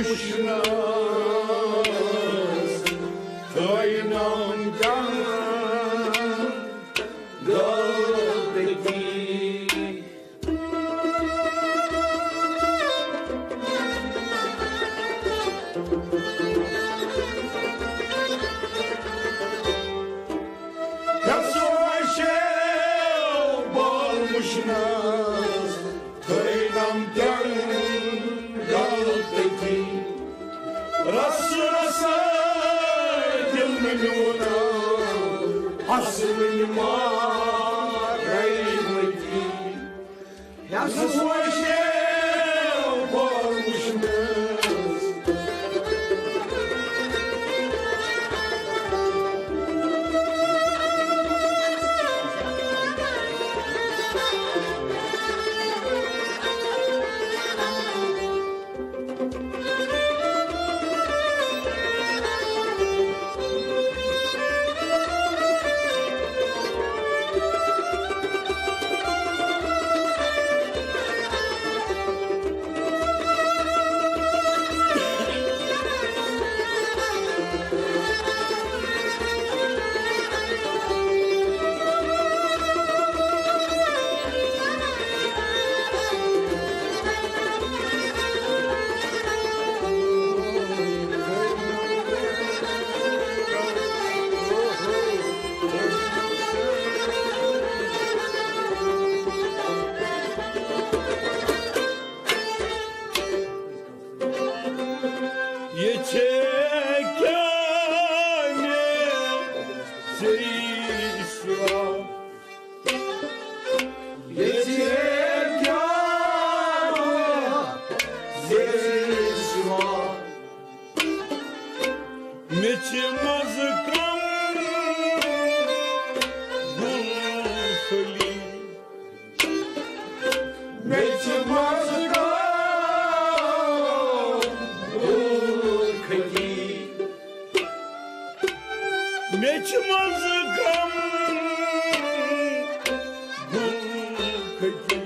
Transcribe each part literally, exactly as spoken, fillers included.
وٕچھنَس تھٲینَم تَن غلطی۔ یَس وٲشیو بال وٕچھنَس تھٲینَم تَن غلطی۔ رَسہٕ رَسَے دِل مےٚ میون اَسوٕنۍ مارے مٔتی۔ یَس وٲشیو بال وٕچھنَس یہِ چھےٚ کیٛاہ مےٚ ژےٚ سوا؟ یہِ چھےٚ کیٛاہ مےٚ ژےٚ سوا؟ مےٚ چھِ منٛزٕ کم گُل پھٔلۍ۔ مےٚ چھِ منٛزٕ کم گُل کھٔتی۔ مےٚ چھِ منٛزٕ کم گُل کھٔتی۔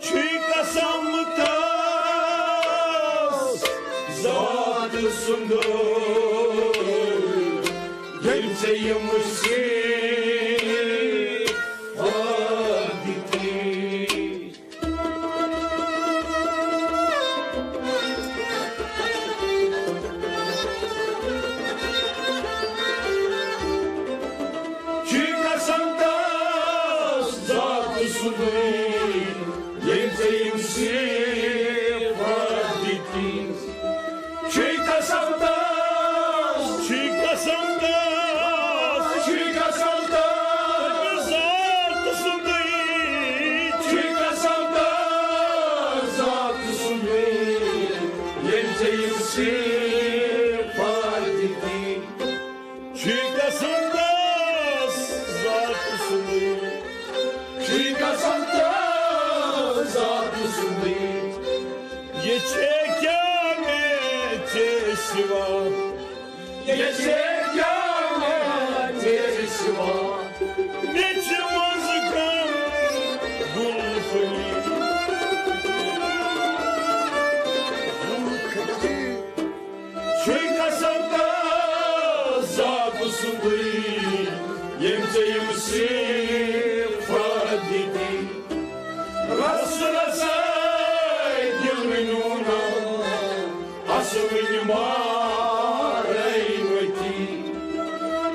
چھُے قسم تس ذات سُنٛد، ییٚمۍ ژےٚ یِم صفات دِتۍ۔ چھُے قسم تس ذات سُنٛدُے، ییٚمۍ ژےٚ یِم صفات دِتۍ۔ چھُے قسم تس، چھُے قسم تس، چھُے قسم تس ذات سُنٛدُے۔ چھُے قسم تس ذات سُنٛدُے، ییٚمۍ ژےٚ یِم صفات دِتۍ۔ چھُے قسم تس ذات سُنٛدُے۔ چھُے قسم تس ذات سُنٛدُے۔ یہِ چھےٚ کیٛاہ مےٚ ژےٚ سِوا؟ یہِ چھےٚ کیٛاہ مےٚ ژےٚ سِوا؟ مےٚ چھِ منٛزٕ کم گُل پھٔلۍ۔ چھُے قسم تس ذات سُنٛدُے، ییٚمۍ ژےٚ یِم صفات دِتۍ۔ رس رسے دِل میون اَسوٕنۍ مارے مٔتی۔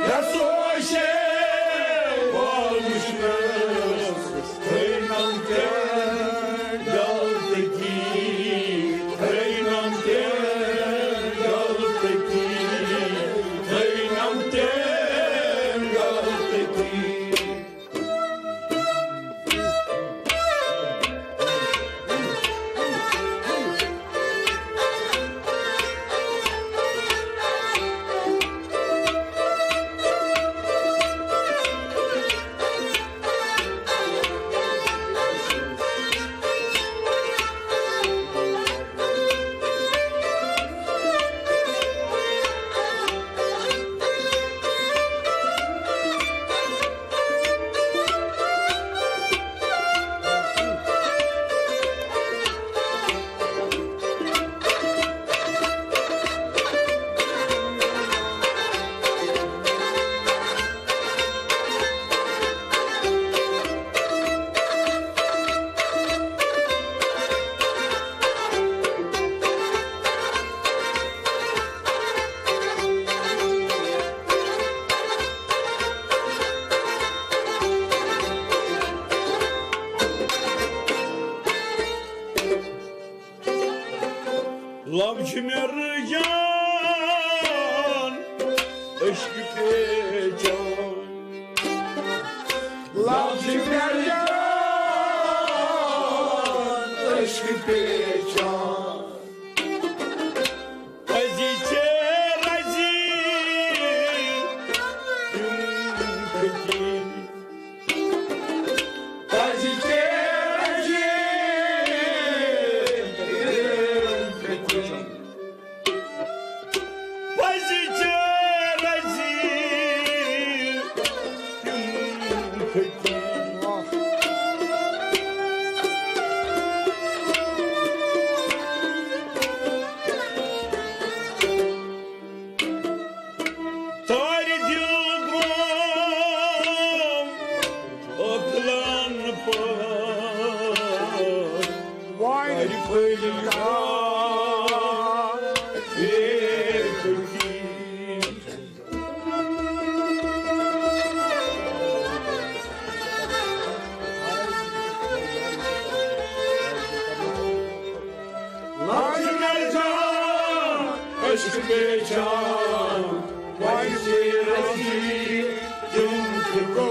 یَس وٲشیو بال وٕچھنَس تھٲینَم تہِ غلطی، تھٲینَم تہِ غلطی، تھٲینَم تہِ چھِ مےٚ رٕجان عشقہٕ پیچان۔ لَو چھِ مےٚ رٕجان عشقہٕ پیچان۔ پزی چے رزی تِم کھٔتی۔ پزی چے رزی تِم کھٔتی۔ پزی چے رزی تِم کھٔتی۔ تارِ دِل گوم ٲخلان پٲٹھۍ۔ وارِ پھٔلۍ کار بے کھٔتی۔ لَو چھِ مےٚ رٕجان عشقہٕ پیچان، وَتہِ چھِ رزی تِم کھٔتی۔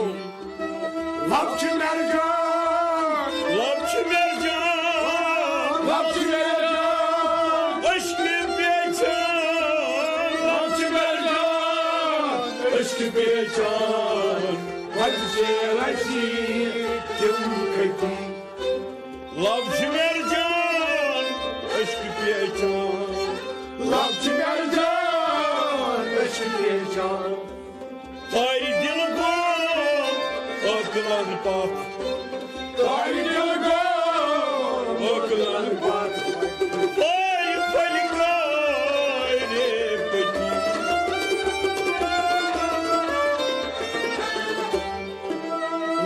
لَو چھِ مےٚ رٕجان، لَو چھِ مےٚ رٕجان، لَو چھِ مےٚ رٕجان عشقہٕ پیچان۔ لَو چھِ مےٚ رٕجان عشقہٕ پیچان، وَتہِ چھِ رزی تِم کھٔتی۔ لَو چھِ مےٚ رٕجان عشقہٕ پیچان۔ لَو چھِ مےٚ رٕجان عشقہٕ پیچان۔ تارِ دِل گوم ٲخلان پتھ۔ تارِ دِل گوم ٲخلان پتھ۔ وارِ پھٔلۍ کار بے کھٔتی۔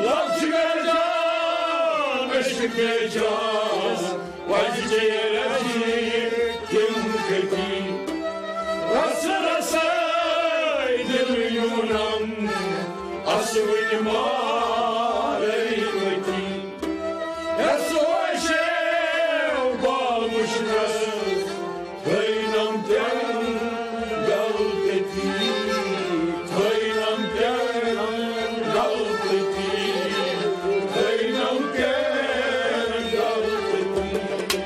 لَو چھِ مےٚ رٕجان عشقہٕ پیچان، وَتہِ چھِ رزی تِم کھٔتی۔ رس رساے دِل یوٗنم اَسہٕ وٕنہِ مارے مٔتی۔ یَس اوشیو بال وٕچھنَس تھٲینم تیٚن گل تٔتی، تھٲینم تیٚن گل تٔتی، تھٲینم تیٚن گل تٔتی۔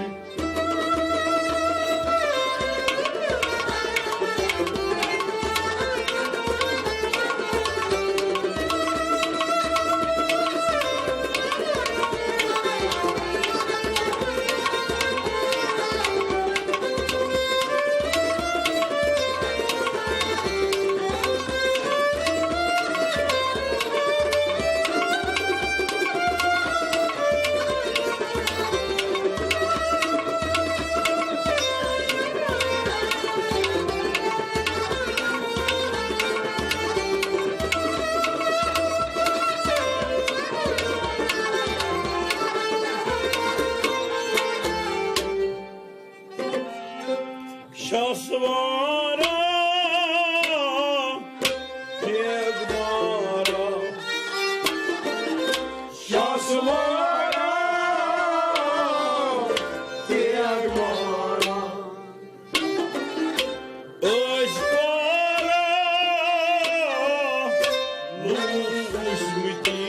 شاہ سوارا، تیغ مارا۔ شاہ سوارا، تیغ مارا۔ ٲسۍ پارا لوٗسمٕتی۔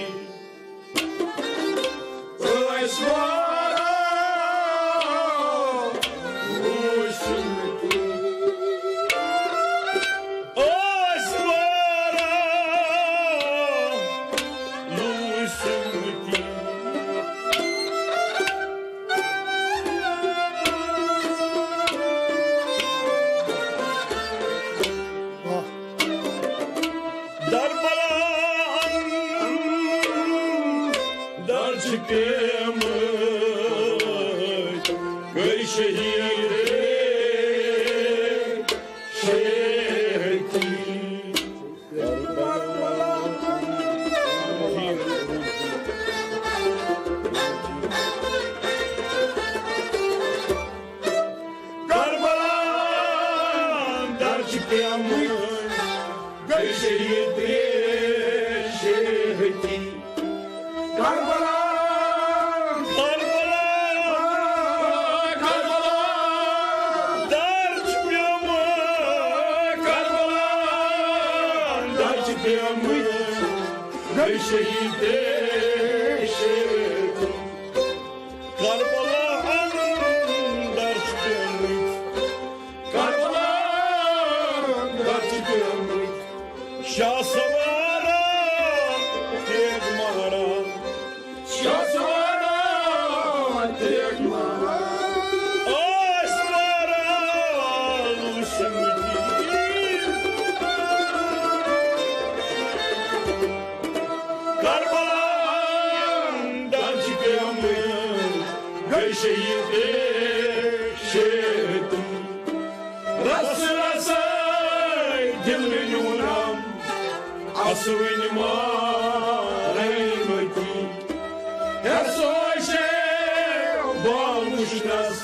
ٲسۍ وارا لوٗسمٕتی۔ ٲسۍ وارا لوٗسمٕتی۔ دربلان در چھِ پیمٕتۍ، گٔے شہیٖد شہیدی۔ کربلا در چھِ پیمٕتۍ، گٔے شہیٖد ترٛےٚ شہیدی۔ کربلا، کربلا، کربلا۔ پیمٕتۍ گٔے شہیٖد شیخ۔ کربلا اندر چھِ پیمٕتۍ، کربلا اندر چھِ پیمٕتۍ۔ شاہ سوارا تیغ مارا، شاہ سوارا تیغ مارا، ٲسۍ مارا لوٗسمٕتۍ۔ کربلا اندر چھِ پیمٕتۍ، گٔے شہیٖد شیخ تِم۔ رس رسے دِل نیونم، اسوٕنۍ مارے متی۔ ہے سوشے بال مشنس،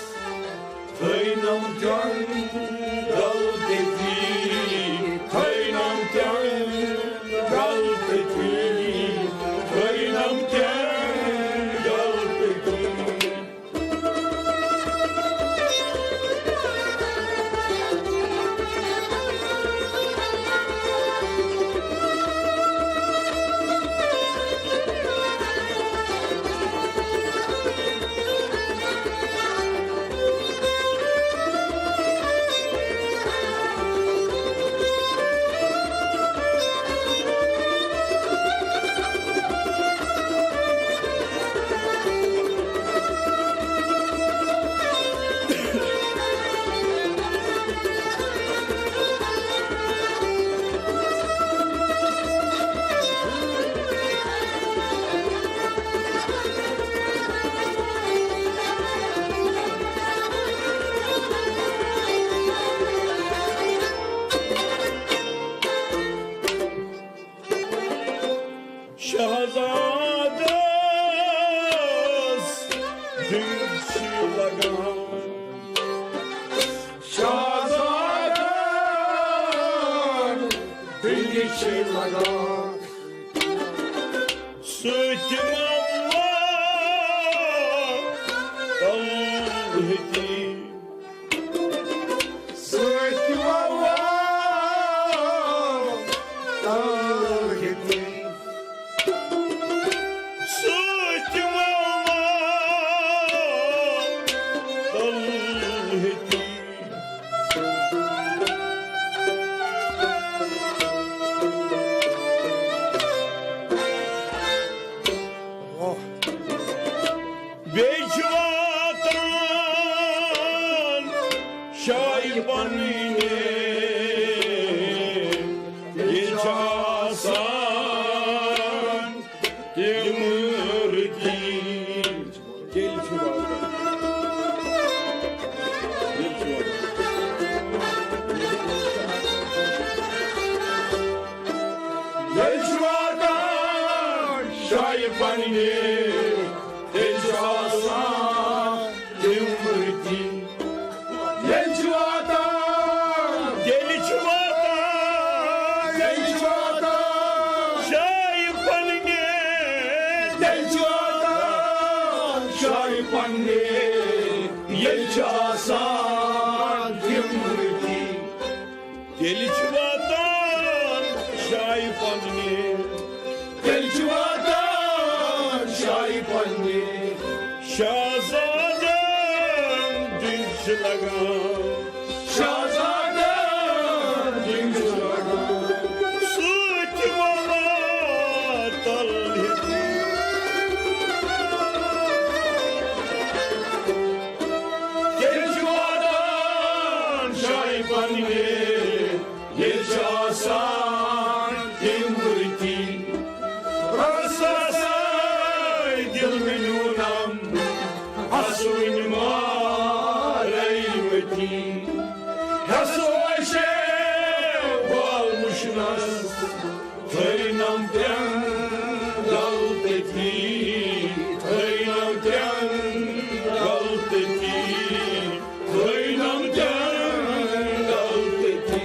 تھٲینم جنگل تٔتی، تھٲینم جنگل تٔتی، تھٲینم جنگل تٔتی۔ شہزادس دِل چھِ لگان۔ شہزادس دِل چھِ لگان۔ سۭتۍ مَولا طلحتی۔ سۭتۍ مَولا طلحتی۔ سۭتۍ مَولا طلحتی۔ بیٚیہِ چھِ واتان شایہِ پنٕنہِ، ییٚلہِ چھِ آسان تِم رٔتی۔ تیٚلہِ چھُ واتان۔ تیٚلہِ چھُ واتان۔ ییٚلہِ چھُ واتان شایہِ پننہِ، تیٚلہِ چھُ آسان تِم رٔتی۔ ییٚلہِ چھُ واتان، ییٚلہِ چھُ واتان، ییٚلہِ چھُ واتان شایہِ پننہِ، ییٚلہِ چھُ واتان شایہِ پننہِ، ییٚلہِ چھِ آسان تِم رٔتی۔ ییٚلہِ چھِ واتان شایہِ پننہِ، تیٚلہِ چھِ واتان شایہِ پننہِ۔ شہزادن دِل چھِ لگان۔ شہزادن دِل چھِ لگان۔ سۭتۍ وَوان تَلہٕ تہِ۔ تیٚلہِ چھِ واتان شایہِ پننہِ۔ ییٚلہِ چھِ آسان تِم رٔتی، رس رسٲے دِل مےٚ نیونم، اسوٕنۍ مارے مٔتی۔ ہٮ۪سو اَسے بال مُشنس، تھٲینم ترٛٮ۪ن غلطتی، تھٲینم ترٛٮ۪ن غلطتی، تھٲینم ترٛٮ۪ن غلطتی۔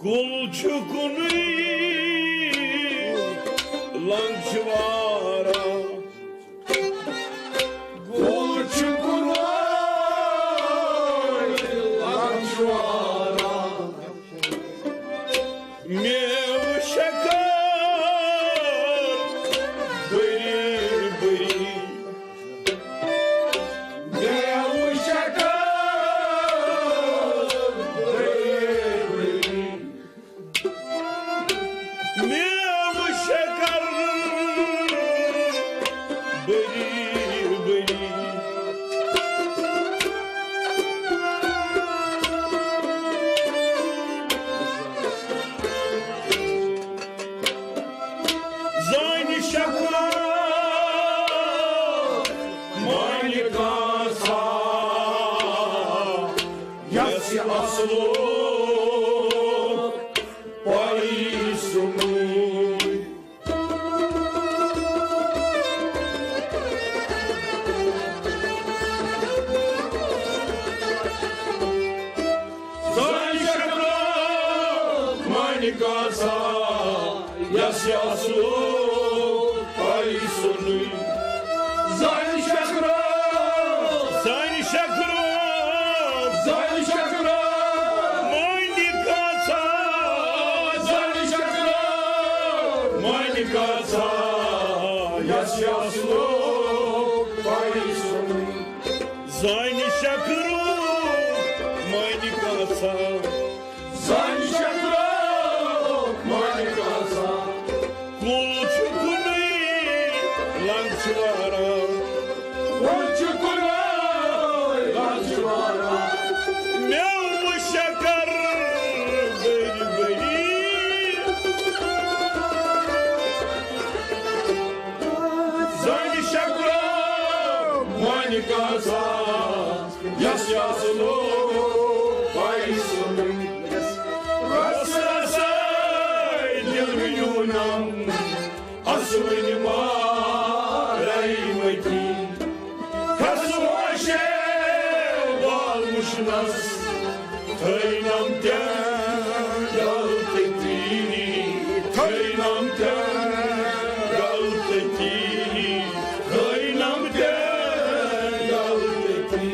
کُل چھُ کُنُے، لنٛگ چھِ واراہ۔ کُل چھُ کُنُے، لنٛگ چھِ واراہ۔ میوٕ شکر بٔری بٔری۔ میوٕ شکر بٔری بٔری۔ میوٕ شکر بٔری بٔری۔ زانہِ شکرا مانہِ کاسا، یس یہِ اصلُک پَیہِ سُنُے۔ زانہِ شکرا مانہِ کاسا، یس یہِ اصلُک پَیہِ سُنُے۔ زانہِ شکرا، زانہِ شکرا، زانہِ شکرا مانہِ کاسا، زانہِ شکرا مانہِ کاسا، یس یہِ اصلُک پَیہِ سُنُے۔ زانہِ شکرا مانہِ کاسا۔ زانہِ شکرا مانہِ کاسا۔ کُل چھُ کُنُے، لنٛگ چھِ واراہ۔ کُل چھُ کُنُے، لنٛگ چھِ واراہ۔ میوٕ شکر بٔری بٔری۔ زانہِ شکرا مانہِ کاسا، یس یہِ اصلُک پَیہِ سُنُے۔ رس رسے دل میونم، اصلٕنۍ مارے متی۔ کھس واشے وال مُشنس، تھٲینم تینٛگل تٔتی، تھٲینم تینٛگل تٔتی، تھٲینم تینٛگل تٔتی۔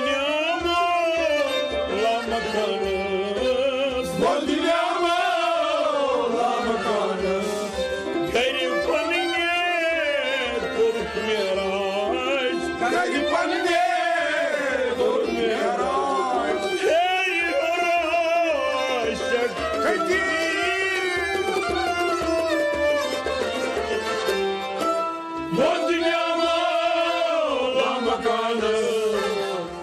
نعمو لامکانس، بد نعمو لامکانس، گرِ پننہِ کوٚرُکھ معراج۔ گرِ پننہِ کوٚرُکھ معراج۔ ہے عاشق قدیر۔ بد نعمو لامکانس،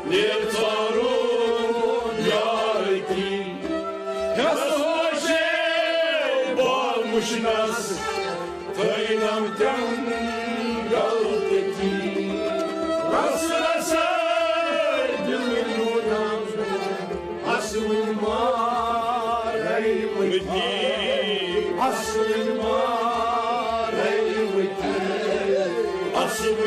نیر ژارو یارتی۔ ہس ہوشے بال مشنس، تھٲینم تم غلطی۔ رس رس دل میونم، اصل مارے وتی۔ اصل مارے وتی۔ اصل